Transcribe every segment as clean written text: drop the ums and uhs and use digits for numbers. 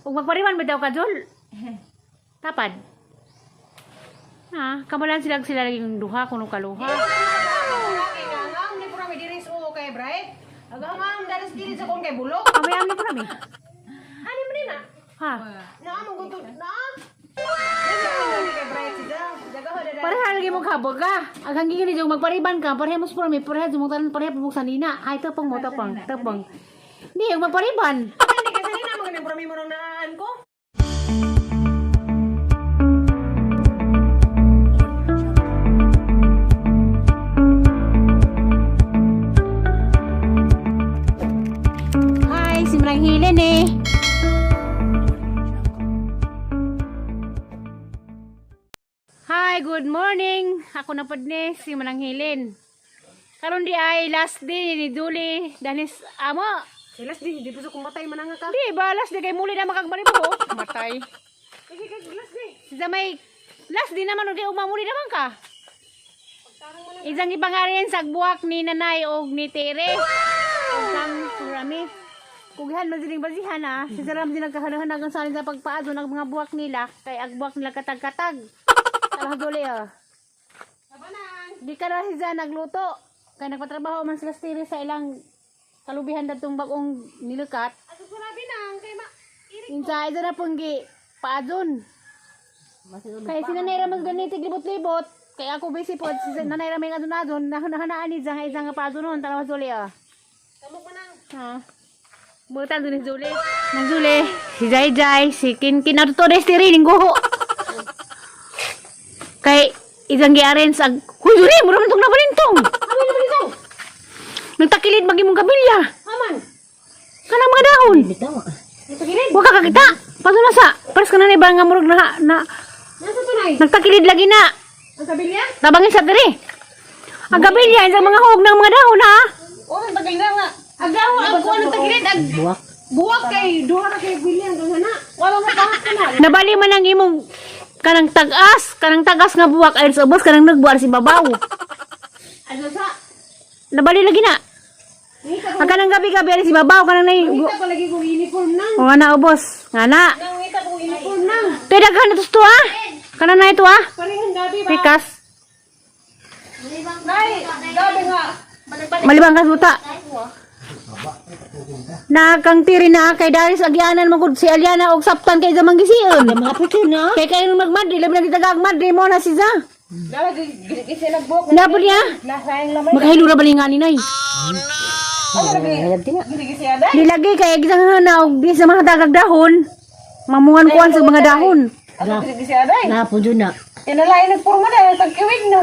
Ug magpariban ba daw ka, Jol? Tapad. Ha, kamalan sila sila laging duha kuno kaluha. Kay nga nga, hindi po kami diri sa kay Bright. Aga nga, ang dalas diri sa kong kay bulok. Kamay am ni po kami. Ano mo din ah? Ha. Naa mong guntod na. Dili kay Bright si Jang. Jaga ho dada. Pareha lagi mo kabog ka. Ang hanggang ni jong magpariban ka, pareha mo sa purami, pareha jong tanan pareha pabuksan sanina. Ay tapong mo tapong, tapong. Di yung magpariban. Hindi kay sanina mo ganang purami mo nang naan ko. Hi, si Manang Hilen eh. Hi, good morning. Ako na pod ni si Manang Hilen. Karon di ay last day ni Julie Danis amo. Last di di puso kong matay man nga ka. Di ba last day kay muli na makagmaribo. Matay. Kay kay last di. Sa may last day naman kay umamuli naman ka. Isang ipangarian sa buwak ni Nanay og ni Tere. Og kang Rami. Kughan man siling basihan ah. Si Saram din nagkahanahan ang salin sa pagpaadto ng mga buwak nila kay ag buwak nila katag-katag. Alam dole ah. Sabanan. Di ka na si Zan nagluto. Kay nagpatrabaho man sila sa Tere sa ilang kalubihan datong bagong nilukat. Aso surabi nang kay ma irik. Insa isa na pong gi paadon. Kay si Nanay ra mas ganit libot-libot. Kay ako busy po si Nanay ra may adun-adun nahanaan ni Zang isang nga paadon nun tanawa suli ah. Kamok man nang. Ha. Butan dun ni Zuli. Nang Zuli, si Jai Jai, si Kin Kin ato to destiri ning guho. Kay isang gi-arrange ag Huy Zuli, mura man tong nabalintong. Amin naman ito. Nagtakilid magi mong kabilya. Haman. Kanang mga dahon. Nagpagilid. Wa ka kakita. Paso na sa. Pares ka na ni ba nga murag na, na Nasa tunay. nagtakilid lagi na. Ang kabilya? Tabangin sa diri. Ang gabilya sa mga hog ng mga dahon ha. Oh, ang tagal na nga. Agaw ang kuan ang tagilid ag buwak. Buwak kay duha ra kay William kang hana. Wala mo pangak na. Nabali man ang imong kanang tag-as nga buwak ay sa ubos kanang nagbuar si babaw. Ano sa? Nabali lagi na. Ngita Ang kanang gabi-gabi ay si babaw kanang nay. Ngita pa lagi kong uniform nang. O nga na ubos. Nga na. Nang ngita kong uniform nang. Tuy daghan na to ha. Kanang na ito ha. Parehang gabi ba? Pikas. Nay, gabi nga. Malibang ka suta. Na kang tiri na kay Darius Agyanan mo si Aliana og saptan kay zamang gisiun. Mga puto na. Kay kayo magmadri, labi na kita kag madri mo na si Za. Dala gisi nagbuwak. Napod niya. Nasayang lamay. Makahilura ba nga ni nay? Hayag din na. Gisi gisi aday. Nilagay kay gisang na og di sa mga tagag dahon. Mamungan kuan sa mga dahon. Gisi gisi aday. Na puto na. Tinalay nagpurma na tagkiwig na.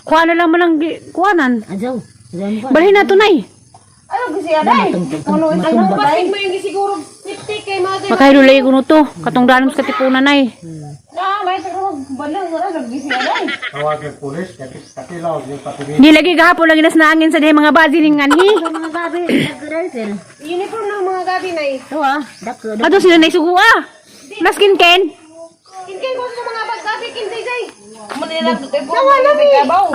Kuan na lang man ang kuanan. Ajaw. Ajaw mo ka. Balhin na to nay. Ano gisi aday? Ano ang Matumba. pasig mo yung gisiguro siptik kay mga Makahilulay ko to. Katong danom sa katipunan nay. Na, may pero balang wala naggisi aday. Tawagin pulis, katilaw, yung patibi. Nilagay gahapon lang inas naangin sa dihay mga bazi ning anhi. Mga gabi. Nagdadal. Uniform ng mga gabi nay. Ito ah. Dako. Ato sila nay sugo ah. Naskin ken. Kinkay ko sa mga gabi kinsay say. Nawala mi.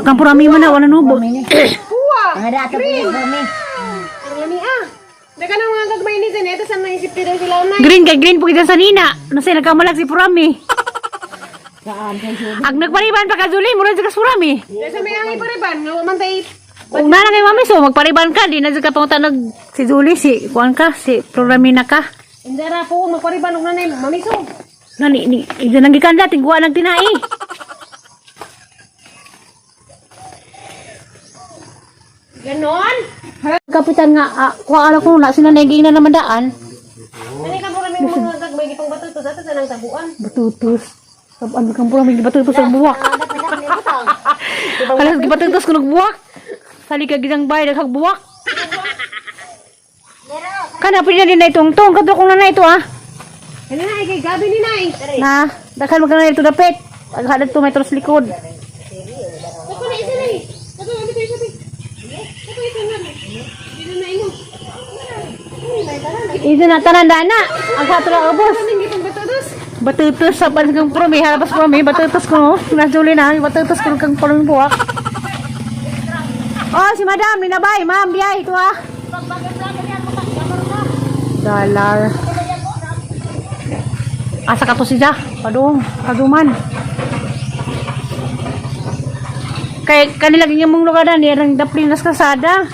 Kang purami man na wala nubo. Kuha. Mga dato po kami. Ang lami ah. Daga ng mga gagmay ni Zeneta sa naisip ko daw sila nay. Green kay green po kita sa nina. Nasa nagkamalag si purami. Saan kayo? Ag nagpariban pa ka Zuli, mura sa purami. Dahil sa may angay pariban, nga man tay Kung na kay mami so magpariban ka di na jud ka pangutan nag si Zuli si kuan ka si Pramina ka. Indara po magpariban og nanay mamiso. Nani ni ida nang gikan tingguan nang tinai. Ganon. Kapitan nga ah, kuha ala ko na sila naging na naman daan. Ani ka purami ng mga gagmay gipang batuto sa tanang tabuan. Batutos. Ano kang purami gibatutos ang buwak. Halas gibatutos ko nagbuwak. Sali ka gisang bay daghang buwak. Kana pwede na din na itong tong kadto kong na ito ah. Ano na kay gabi ni nay. Na, daghan mo ka na ito dapit. Aghadat to metros likod. Ako na isa nay. Ako na isa isa. Ako isa na. Dito na imo. Ito na tanan dana. Ang hato lang ubos. Ano gipang batutos? Batutos sa pan kang prome, halapas prome, batutos ko. Nasuli na, batutos ko kang prome buwak. Oh, si Madam, linabay, ma'am, biyay ito ah. Dollar. Asa ka to siya? Padung, paduman. Kay kanila ganyan mong lugar na nirang dapli nas kasada.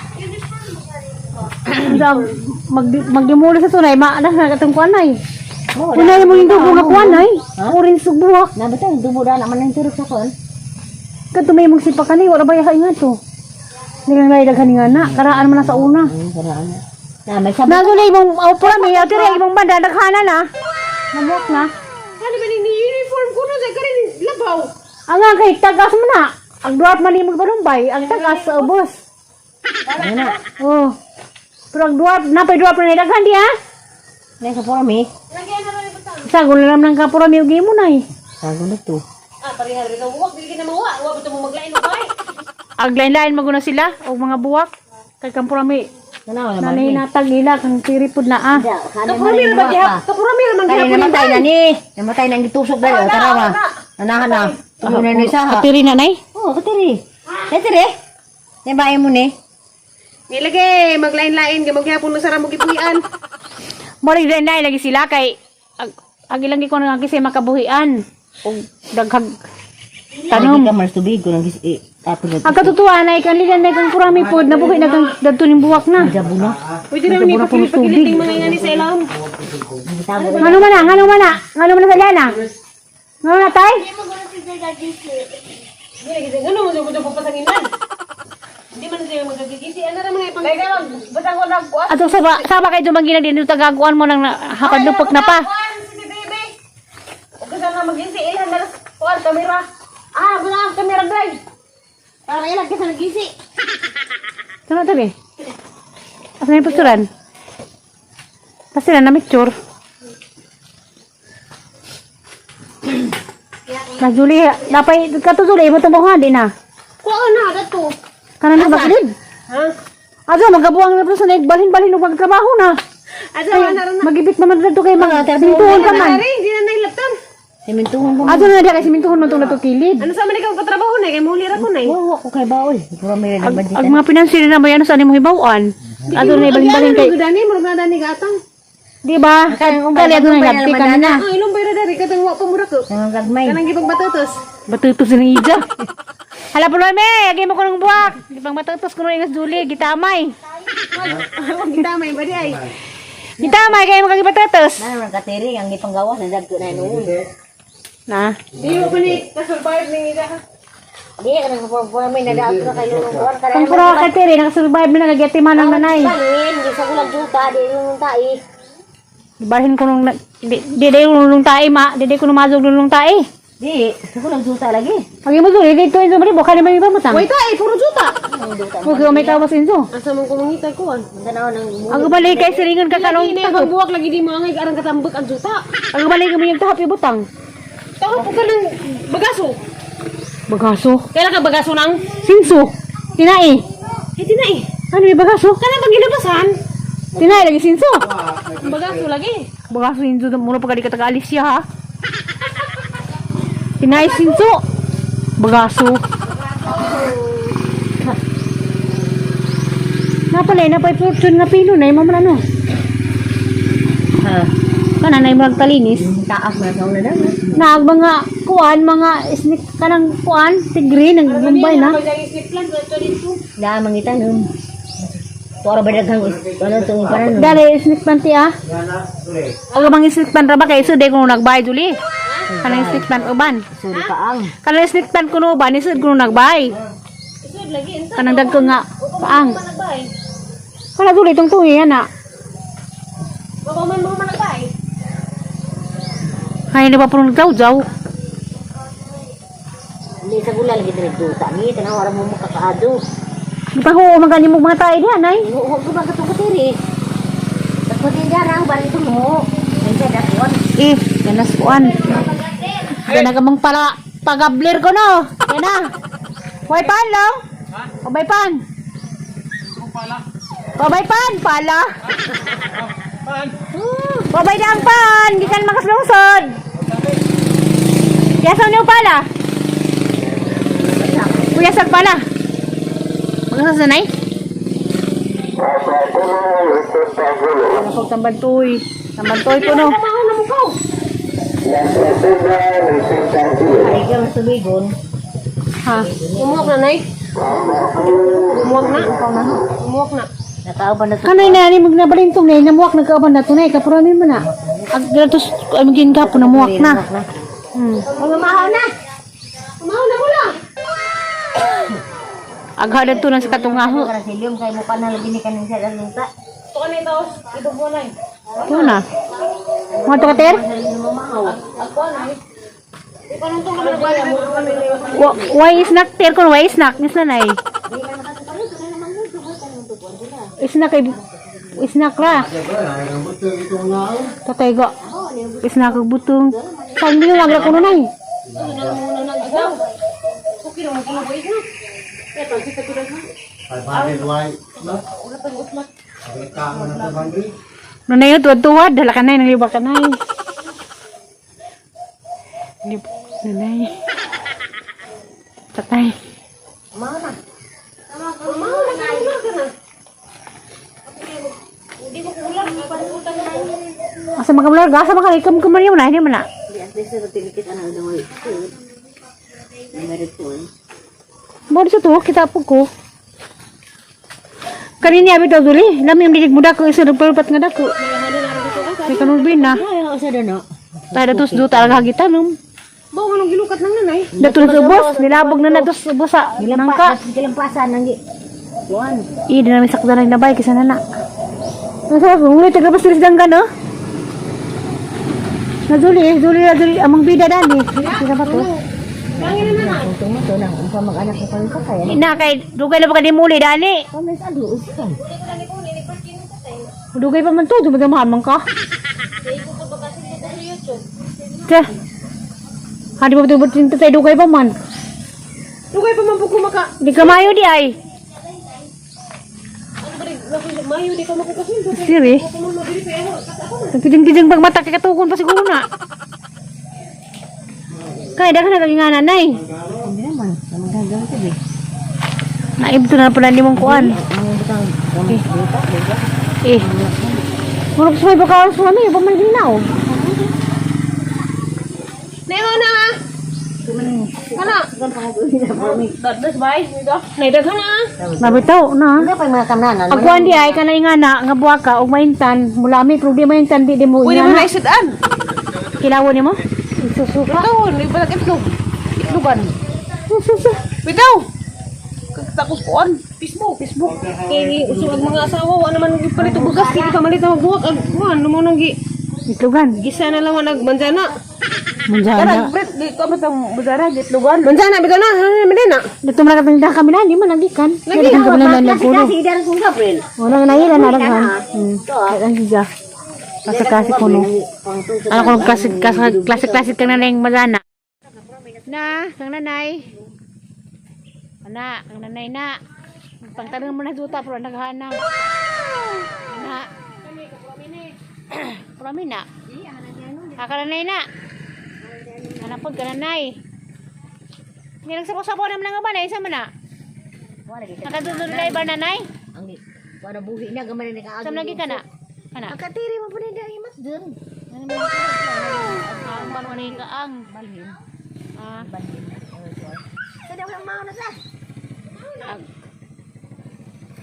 Mag magdimuli sa tunay, maana na katong kuan ay. Unay mo yung dugo nga kuan ay. Orange ug buwak. Na ba tayo dumo na naman ang turok sa kon. Kadto may mong sipa kani, wala ba yahay nga to. Nilang lay daghan nga na, karaan man na sa una. Na may sabi. Nago na imong aw pura mi, aw dire imong banda daghana na. Nabuak na. Ano ba ni uniform ko no sa karin labaw. Ang nga kay tagas mo na. Ang duhat man imong balumbay, ang tagas sa ubos. Ano na? Oh. Pero ang duhat, napay duhat na daghan di ha. Nay sa pormi. Sa gulo lang ng kapura mi ug imo na eh. Sago na to. Ah, pareha rin ang buwak dili na mawa. Wa ba mo maglain og bay? Ang lain-lain maguna sila og mga buwak. Kay kampura mi Tanaw naman. nanay natag nila kang tiripod na ah. Kapura mi ra ba gihap? Kapura mi ra man Kaya gihapon. namatay na ni. Namatay na ang gitusok dali. O, tara ba. Nanahan na. Tulo na ni isa ha. Katiri na nay. Oo, katiri. Katiri. Yan ba mo ni? Nilagay maglain-lain kay maghapon mo sa ramo gipuy-an. Mori lain-lain lagi sila kay ag ilang gi ko nga kasi makabuhian og daghag Tanom. tanom. Ka mas tubig ko nang gis tapon na. Ang katotohanan ay kanila na kang kurami pod nabuhi na kang dadto ning buwak na. Jabo na. Pwede ra ni Kapura puro pakilit mga ingani sa ilam. Tabo. Ngano man na, ngano man na, ngano man na sa lana. Ngano na tay? Dili gid ano mo jud ko pasanginan. Hindi man siya magagigisi ana ra man ipang. Basta ko nagkuan. Ato sa ba, sa ba kay dumangina din tagaguan mo nang hapad lupok na pa. CCTV. O kasi nga magisi ilhan na kuan kamera. Ah, wala ang kamera drive. Para ilang kasi nagisi. Tama tabi. Asa na yung picturean? Kasi na na picture. Na Julie, napay kato Julie mo tumahan di na. Kuan na dato. Kanan na bakilid. Ha? Ato magabuang na sa balhin-balhin og magtrabaho na. Asa man na ra na. Magibit naman dito kay mag simintuhon ka man. Ari, hindi na nailaptan. Simintuhon mo. Ato na diya kay simintuhon man tong natukilid. Ano sa man ikaw katrabaho na kay mahuli ra ko na. Wow, ako kay baol. Puro may Ag, nagbanditan. ag mga pinansin na mo yan sa mo hibawan. Ato na balhin-balhin kay, Dani, murag na dani gatang. di ba? Kali ato na lapti ka na. Ah, ilong bayra dari katang wa pa mura ko. Nang gagmay. Kanang gipagbatutos. Batutos ng ija. Hala po me, agi mo ko ng buwak. Di pang batutos ko ng Julie, gitamay. Gitamay ba di ay? Gitamay kay mo kag batutos. Nana man katiri ang gipanggawas na dagko na noon. Na. Di mo pa ni ka-survive ning ida ka. Di ka nang puro may nadaot ka kay lulong kuan ka. Kung puro ka tiri nakasurvive na nagatiman ang nanay. Balin, di sa gulang juta, di lulong tai. Balhin ko nung di di di nung tae ma, di di ko numazog nung tae. Di, sa gulang juta lagi. Pag imo Julie, dito inzo mo buka naman iba mo tang. Wait ay, puro juta. Okay, may tawas inzo. Asa man ko mangita ko ah. Tanaw nang Ang balik kay siringon ka kanong Lagi na tahop. ang buwak lagi di mo angay arang katambak ang juta. Ang balik mo yung tahop ibutang. Tawa po ka ng bagaso. Bagaso. Kailan ka bagaso nang? Sinso. Tinae. Eh, di na eh. Ano yung bagaso? Kana pag ginabasan? Tinae lagi sinso. Ang bagaso lagi. Bagaso inzo mura pa ka taga-alis siya ha. Tinae sinso. Bagaso. Napalay na pa'y fortune nga pilo na imam ano. Ha. Kana na imong talinis. Taas na sa una na. Naag mga kuan mga sneak kanang kuan tigre nang gumbay na. Da mangita nung. Tuara ba daghang ano tong panan. Dali sneak pan ti ah. Yana, Julie. Ang mga snake plant ra ba kay isod ko nung nagbay juli. Kanang snake plant uban. Suri pa ang. Kanang snake plant kuno uban isod kuno nagbay. Kanang dagko nga paang. Kana juli tong tungi ana. Baka man mo managbay. Hay na ba puno nagjaw-jaw. Di sa gula lagi diri juta ni tanaw ara mo makakaado. Gipahuo man gani mo mga tae diha nay. Huwag ko ba katong katiri? Pagpati dyan ang barito mo. Minsan dakuan. Eh, ganas kuan. Gana ka mong pala pagablir ko no. Yan na. Way pan lo. Obay pan. Obay pan pala. Obay na ang pan, gikan makaslungsod. Yasaw niyo pala. Kuya sag pala. Magasasanay? Ano tambantoy. Tambantoy ko no. Ay ka masubigon. Ha. Umuwak na, Nay. Umuwak na. Umuwak na. Nakauban na to. Kanay na ni magnabalintong na namuak nagkauban na tunay kapurami mo na. Ag gratos ay magin ka po namuak na. Mga mahaw na. Umahaw na mula. Agha to na sa katungaho. Para silyong kay mo pa na lagi ni kaning sa luta. Ito ka na ito. Ito po na. Ito na. Mga to kater? Why is not ter kon why is not is na nay. Isnak kay isnak ra. Tatay go. Isnak kag butong. Saan din lang ko nay. 500 why? No? Ang mo na 500. Nanay tuwad tuwad dala ka nay nangliba ka nay. Nanay. Tatay. Asa makamlar asa maka ikam kamar mo na hindi man na. Di at least sa tilikit ana daw. Meron ko. Mo sa to kita po ko. Kanini abi daw duli, lami ang dinig mo dako isa nagpalupat nga dako. Kay kanulbin na. Ay, usa do no. Tayo datos do talaga hagitan. Bawa nung gilukat ng nanay. Dato na sa ubos, nilabog na na dos ubos sa nangka. Gilampasan nang gi. Kuan. Iya, di namin sakda na nabay kaysa na na. Nasa ako, ngulit, taglabas sila sa danggan, no? Nazuli, zuli, zuli, amang bida dali. Sila ba to? Tungtong mo to nang unsa mag-anak ko karon ka kaya. Ina, kay, dugay na ba ka di muli, dali? Kamis ado usa. Dugay pa man to, dumadamahan man ka. Teh. Ha, di ba ito ba't tayo dugay pa man? Dugay pa man po kumaka. Di ka mayo di ay. Mayo di ka makukasin. Siri. Nagkijing-kijing pag mata, kakatukon pa siguro na. Kaya daghan na kang nga nanay. Hindi naman, magdagan ko eh. Naibto na pala nimong kuan. Ang butang okay. Eh. Murag sa may bakaon sa mami, pa man ginaw. Neho na ha. Kana. Dadlas bay. Nay daghan na. Mabitaw na. Ano pa yung mga kamnanan? Pag kuan di ay kanay nga na nga buwaka og maintan, mulami pero di maintan di mo Pwede nga mo na. na isudan. Kilawon nimo? Susuka. Ito, di ba itlog? Itlogan. Susuka. Bitaw. Kagtakos kuan. Facebook, Facebook. Kay uso ang mga asawa wa naman palit og bugas kay kamalit na magbuhat ang kuan mo nang gi Itlogan. gisa na lang nag manjana. Manjana. Kana di ko matang manjana gitlogan. Manjana bitaw na, ano naman na. Dito man katong kami na, di man nagikan. Lagi kami na nagkulo. Kasi idan kong Gabriel. Wala nga nahila na daghan. Daghan siya. Kasi ko no. Ano ko klase klase klase klase kang nanay manjana. Na, kang nanay. Ana, kang nanay na. Pangtanong mo na duta pero naghana. Na. Prami na. Ah, kananay na. Ana pod kananay. Hindi nagsapo-sapo naman nga ba na isa man na. Nakadudulay ba nanay? Ang wala buhi na gamay na kaagi. Sa lagi ka na. Kana. Ang katiri mo po na dahil mas dun. Ang paano na yung kaang. Balhin. Ah, Balhin. Sa daw lang mauna sa. ag.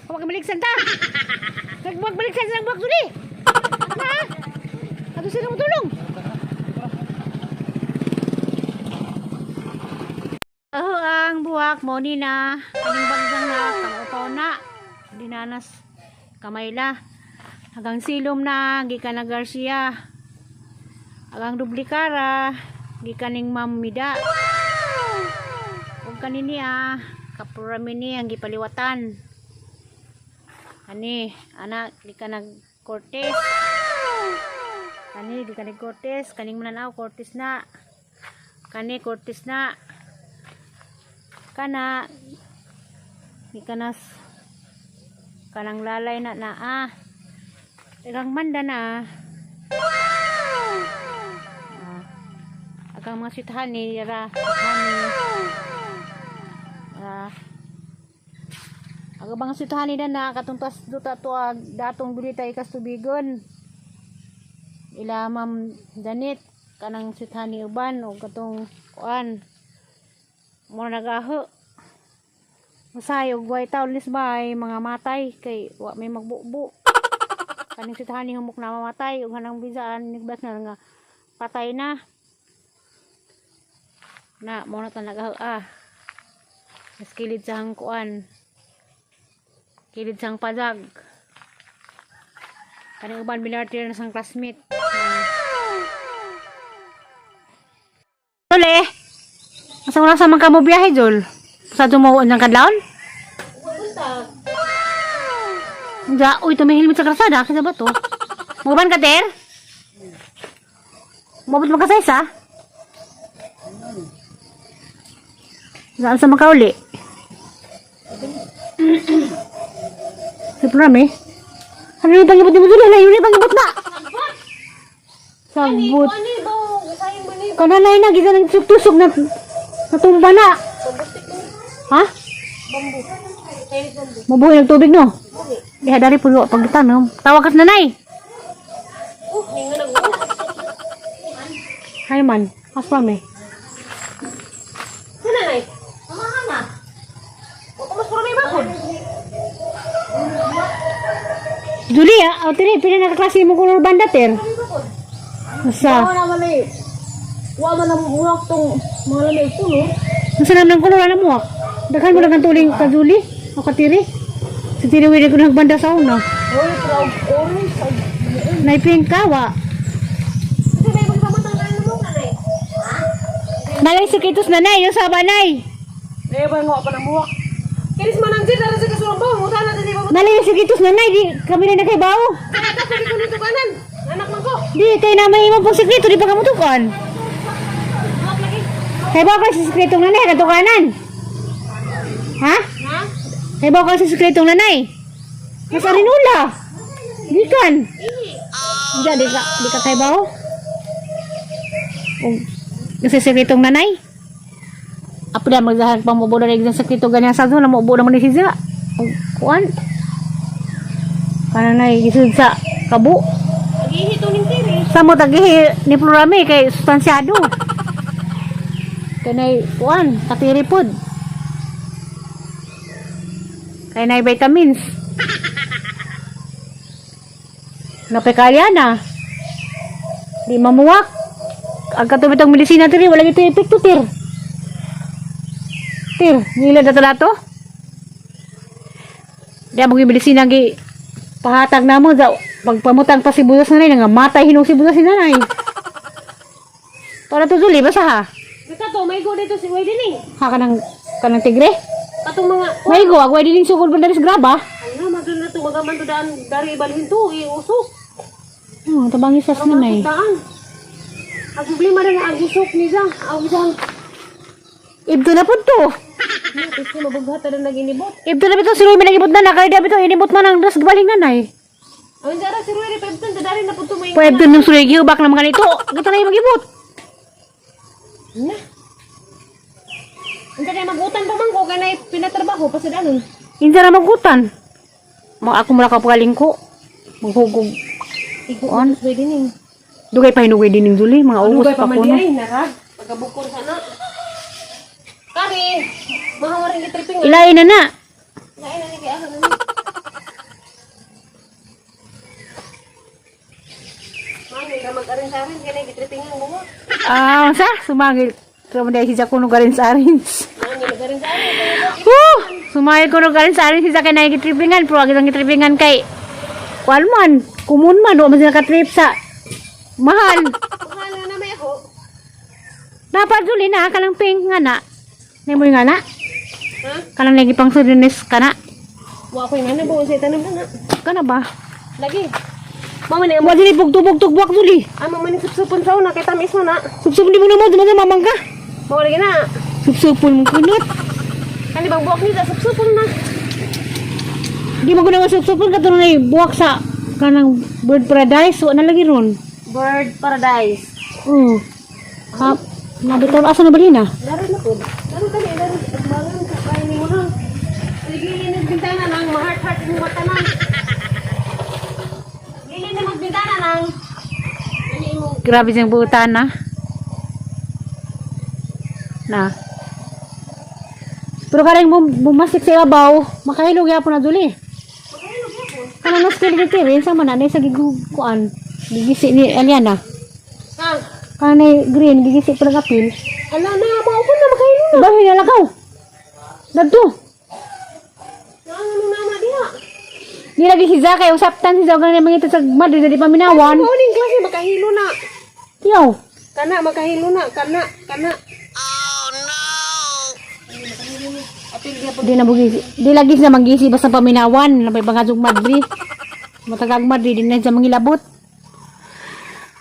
Huwag maligsan ta. Nagbuwag maligsan sa buwag duli. Ha? Ato sila mo tulong. Oh, ang buwak mo ni na. Kaning bagsang na kang upaw na. Dinanas kamayla. Hanggang silom na gikan na Garcia. Agang duplikara gikan ning Ma'am Mida. Ug kanini ah, kapurami ni ang gipaliwatan. Ani, anak gikan nag Cortez. Kani gikan nag Cortez, kaning mananaw Cortez na. Kani Cortez na. Kana gikan nas kanang lalay na na ah. Ilang manda na. Ah. Agang mga sweet honey, ra, honey. Ah. Ang ubang sitahan nila na katong tas duta to ag datong bilita ikas tubigon. Ila Ma'am Danit kanang sitahan ni uban o katong kuan. Mo nagaho. Masay og way taon bay mga matay kay wa may magbubo. Kaning sitahan ni humok na mamatay ug hanang bisaan nigbas na nga patay na. Na mo na ta nagaho ah. Mas kilid sa hangkuan. Kilid sang pazag. Kaning uban binartir na sang classmate. Jol eh. Asa wala sa man ka mo biyahe, Jol? Sa dumuon ng kadlawon? Ja, uy, tumihilmit sa krasada. Kasi ba to? Muban ka, Ter? Mabot mo ka sa isa? Saan sa makauli? Si Prame? Ano yung pangibot ni Muzuli? Ano yung pangibot na? Sagbot. Ano ba? Sayang man eh. Kananay na, gisa ng tusok na natumba na. Ha? Bambu. Chinese bambu. Mabuhay ng tubig, no? Diha dari pulo pagtanom. Tawag kas nanay. Oh, nga nag Hi man, as Prame. Sana nay. Mama na. O mas puro may bakod. Julia, o tiri, pila nakaklase mo color banda, ter? Sa, Wala man eh. Wa man ang muwak tong mga lamig puno. Nasa naman ang color, alam mo, ah. Daghan mo lang ang tuling ka, Julie. O katiri. Si Tiri, wili ko nagbanda sa una. Oy, proud orange. Naiping ka, wa. Kasi may magpamatang ka mo nanay. Nalay sikitos nanay, yung sa banay. Eh ba nga pa ng buwak. Kinis man ang dara sa kasulong ba? Muta na dili ba? Nalay sikitos nanay, di kami na nakaibaw. Anak ko nito kanan. Anak man ko. Di, kay na may imong pong sikreto, di pa kamutukan. Buwak lagi. Kay ba ka sa sikretong nanay, katukanan? Ha? Ha? Kay ba ka sa sikretong nanay? Mas arinula. Gikan. Diya, di ka kay bao. Kasi sikretong nanay. Apo na magdahan pa mo na exam sekreto ganyan sa zona mo na mo ni siya. Og kuan. Kananay gisud sa kabo. Agihi to ning tiri. Sa mo tagihi ni Plurame kay sustansyado. Kanay kuan, katiri pod. Kay nay vitamins. Napekalya na. Di mamuwak. Ang katubit ang medisina tiri, wala gito epekto tir. Tir, nila dato dato. Di mo medisina gi pahatag na mo sa pagpamutang pa sibuyas nanay nga matay hinong sibuyas si nanay. Para to Julie, basta ha. Basta to may go dito si Wayde ni. Ha kanang kanang tigre. Katong mga May go, agway din sukol bandaris graba. Ay, magdala na to magaman to daan dari ibalhin to iusok. Tabang isas nanay. Daan. Ang problema na ang usok niya. Ang isang Ibto na po to. Kasi mabughata na naginibot. Ibto na bito si Rumi nagibot na nakay bito inibot man ang dress gabaling nanay. Ang dara si Ruy Pebton dari na punto may. Po ibto nung suloy gihubak na mga nito. Gito na yung magibot. Na. Ang kaya magutan pa man ko kay nay pinatrabaho pa sa danon. Insa na magutan. Mga ako mula ka pagaling ko. Maghugog. Ikuan pwede ning. Dugay pa hinugay din ng Julie. Mga ugos Dugay pa pa man ko di no. ay nara. Pagkabukor sana. Kari, mahawarin gitriping. Ilain na na. Lain na ni kay asa na ni. Mami, ra mag-arin-arin kay nay gitriping ang bunga. Ah, sa sumangil. Kamu dahil si Jack kuno garin sa arins. Mami, mag-arin-arin. Woo! Sumayad ko no garin sa arins si Jack kay nagitripingan. Pero agad ang gitripingan kay kuan man, kumun man, wa man sila katrip sa mahal. Mahal na may ako. Dapat Julie na kalang pink nga na. Nay mo nga na. Ha? Kalang lagi pang surinis ka na. Wa ko yung ano ba sa tanom na. Kana ba? Lagi. Mama ni Wa dili bugtog buwak Julie. Ama man supsupon sa una kay tamis mo na. Supsup di mo na mo, dumasa mamang ka. Mao lagi na. Supsupon mo kunot. Kani bang buwak ni supsupon na. Di mo guna supsupon katulong na buwak sa kanang bird paradise. Wa na lagi ron. Bird paradise. Oo. Ha, nabitaw asa na ba din ah? Laro na po. Laro kani laro at malam ka kay ni mo na. Gilin ng bintana nang mahart-hart yung mata nang. Gilin na magbintana nang. Ano imo? Grabe siyang buutan na. Na. Pero karang bumasik sa ibabaw, makahilog yapon na duli. Kanang nas kili ni sa man na sa giguan. Gigisi ni Eliana. Ha? Kanay green gigisi pa kapil. Ala na, maupon na makahilo na. Bahin na lakaw. Dadto. Ano na diha? Di lagi si Zaka, usaptan si Zaka nga mangita sa Madrid di paminawan. Mao ning klase makahilo na. Yo. Kana makahilo na, kana, kana. Oh no. Apil gyapon. Di na bugi, di lagi siya manggisi basta paminawan, labay bangajog Madrid. Matagag Madrid di na siya mangilabot.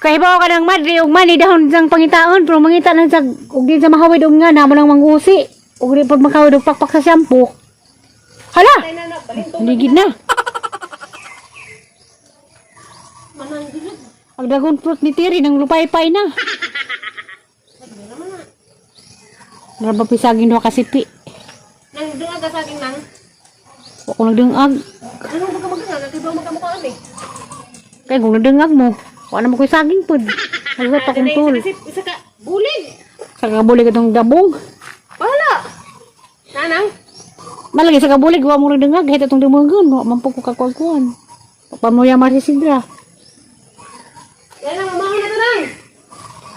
Kay ba ka ng Madrid ug mali dahon sang pangitaon pero mangita lang sa ug di sa mahawid og nga na mo nang mangusi. Ug di pud makawid og pakpak sa shampoo. Hala, Ay na na, balintong ligid na. manang gilid. Ang dragon fruit ni Tiri nang lupay-pay na. Naraba pisagin duha ka sipi. Nang dungag ka sa akin nang. Wa ko nagdungag. Ano ba ka magdungag? Kay ba magkamukhaan eh. Kay kung nagdungag mo, wa na mo ko'y saging pud. Nagwat akong tul. Isa, isa ka bulig. Sa kabulig itong dabong. Wala. Nanang. Malagi sa kabulig, wa mo nagdungag. Kahit itong dumagon, wa man po ko kakuan. Pamuya Marsisidra. Yan ang mamahon na to nang.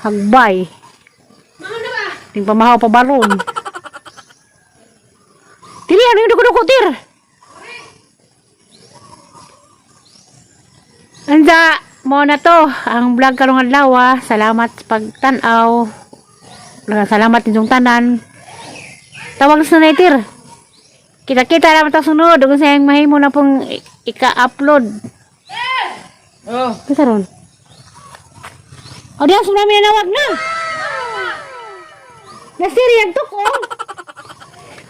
Hagbay. Mahon na ba? Ting pamahaw pa baron. Tiri, ano yung duko-duko, tir? Anda, mo na to. Ang vlog karong adlaw, ah. Salamat sa pagtan-aw. Salamat ninyong tanan. Tawag sa nanay, tir. Kita-kita naman ta sunod. Kung sa mahimo na pong ika-upload. Oh. Kasa ron? O diyan, sumami na nawag na. Nasiri ang tuk, oh.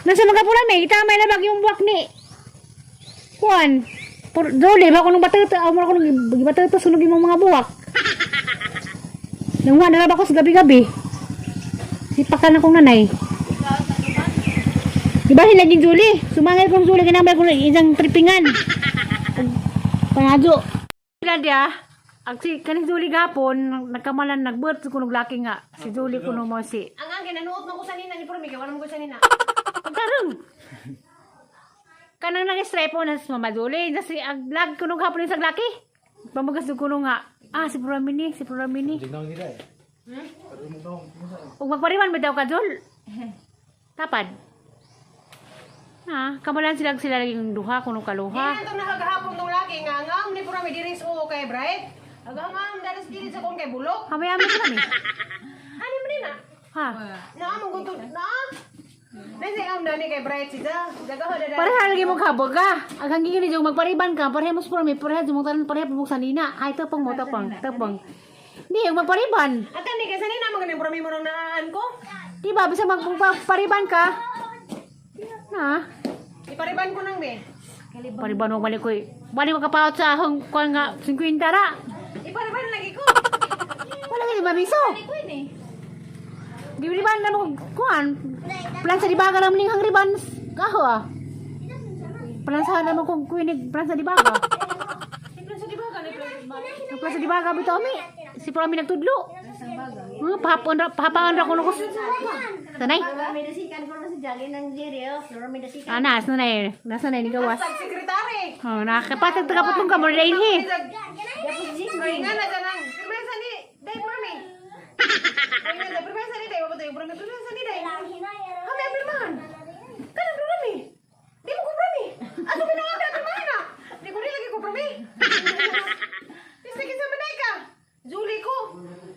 Nasa mga pula may, itamay na bag yung buwak ni. Kuan. Por, dole, ba ko nung batata, amo ko nung batata sunog yung mga buwak. Nangwa na ba ko sa gabi-gabi. Sipakan akong nanay. Di ba sila Julie? Sumangay kong Julie, kinamay ko isang tripingan. Pangadyo. Sila dia, ang si kaning Julie gapon, nagkamalan nagbirth ko nung laki nga. Si Julie kuno mo si. Ang ginanuot mo ko sa nina ni Promi, kay wala mo ko sa nina. Pagkarong. Kanang nag-strepo na si Mama Julie, na si ang vlog kuno gapon sa laki. Pamagas kuno nga. Ah, si Pramini, si Pramini. Ug magpariman ba daw ka, Jol? Tapad. Ha, kamalan sila sila laging duha kuno kaluha. Hindi na itong nakagahapon tong laki nga ngam ni Promi diri sa uo kay Bright. Agangam dali sa diri sa kong kay bulok. Kamay-amay ko kami. Ano mo din na? Ha. Naa mong guntod na. Nasa am dani kay Bright si Da. Dagaho da. Pareha lagi mo kabog ka. Ang hanggang ni yung magpariban ka, pareha mo sa prami, pareha mo tanan, pareha mo sa nina. Ay, tapang mo, tapang, tapang. Hindi, yung magpariban. At ni kay sa nina mo ganing Promi mo nang naan ko. Di ba, bisa magpariban ka? Na, Ipariban ko nang be. pariban mo balik ko eh. Balik ko kapaot sa ahong kuan nga, 50 ra. Ipariban lagi ko. Wala ka mamiso. Di riban na mo kuan. Plan sa dibaga naman ning hang riban. Kaho ah. Plan sa naman kung kuinig plan sa dibaga. Iplan sa dibaga ni Promi. Plan sa dibaga bitaw mi. Si Promi nagtudlo. Pahapon ra pahapangan ra kuno ko. Sanay. May dasikan ko sa jagi ng Jerry, oh. Flor, may dasikan. Ah, nas nanay. Nasa nay ni gawas. Tag sekretary. Oh, nakapatag tagaputong ka mo dinhi. Ay nga na ganang. Pirmesa ni Day Promi. Ay nga na pirmesa ni Day mabuto yung Promi pirmesa ni Day. Kami ang pirmahan. Kanang Promi. Di mo ko Promi. Ato pinangata pirmahan na. Di ko rin lagi ko Promi. Isa kinsa man ka. Julie ko.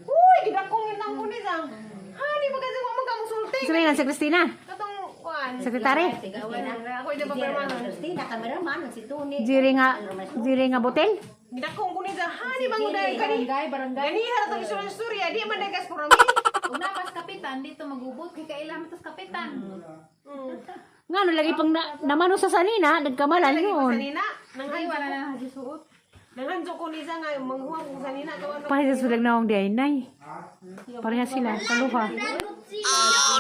Uy, gidakong intang ko ni sang. Hani ba kasi wa man ka musulti. Sanay na si Christina. Katong kuan. Sekretary. Ako yung papirmahan. Christina, cameraman, si Tony. Jiri nga botel. Gidakong ko ni sa hani bang dai kani. Barangay, barangay. Gani hara tong istorya di man dai kas Promi. Ug napas kapitan dito magubot kay kailan tas kapitan. Ngano lagi pang na, namano sa sanina, nagkamalan Lagi ko yun. sanina. Ay wala na hagisuot. Nanghanjo ko ni sa nga manghuwa ko sanina kawan. Pareha sila naong di ay nay. Pareha sila, kaluha. Oh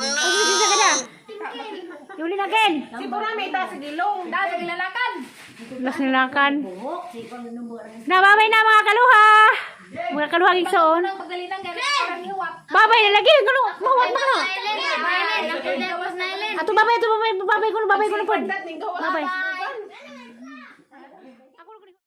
no! Yulin again. Si Purami ta si Gilong. Dahil sa gilalakan. Las nilakan. Na babay na, mga kaluha. Mga kaluha igsoon. Unang pagdalinang ganit parang hiwat. Babay na lagi kuno. Mawat na kuno. Ato babay, ato babay, babay kuno, babay kuno pod. Ning gawa. Babay.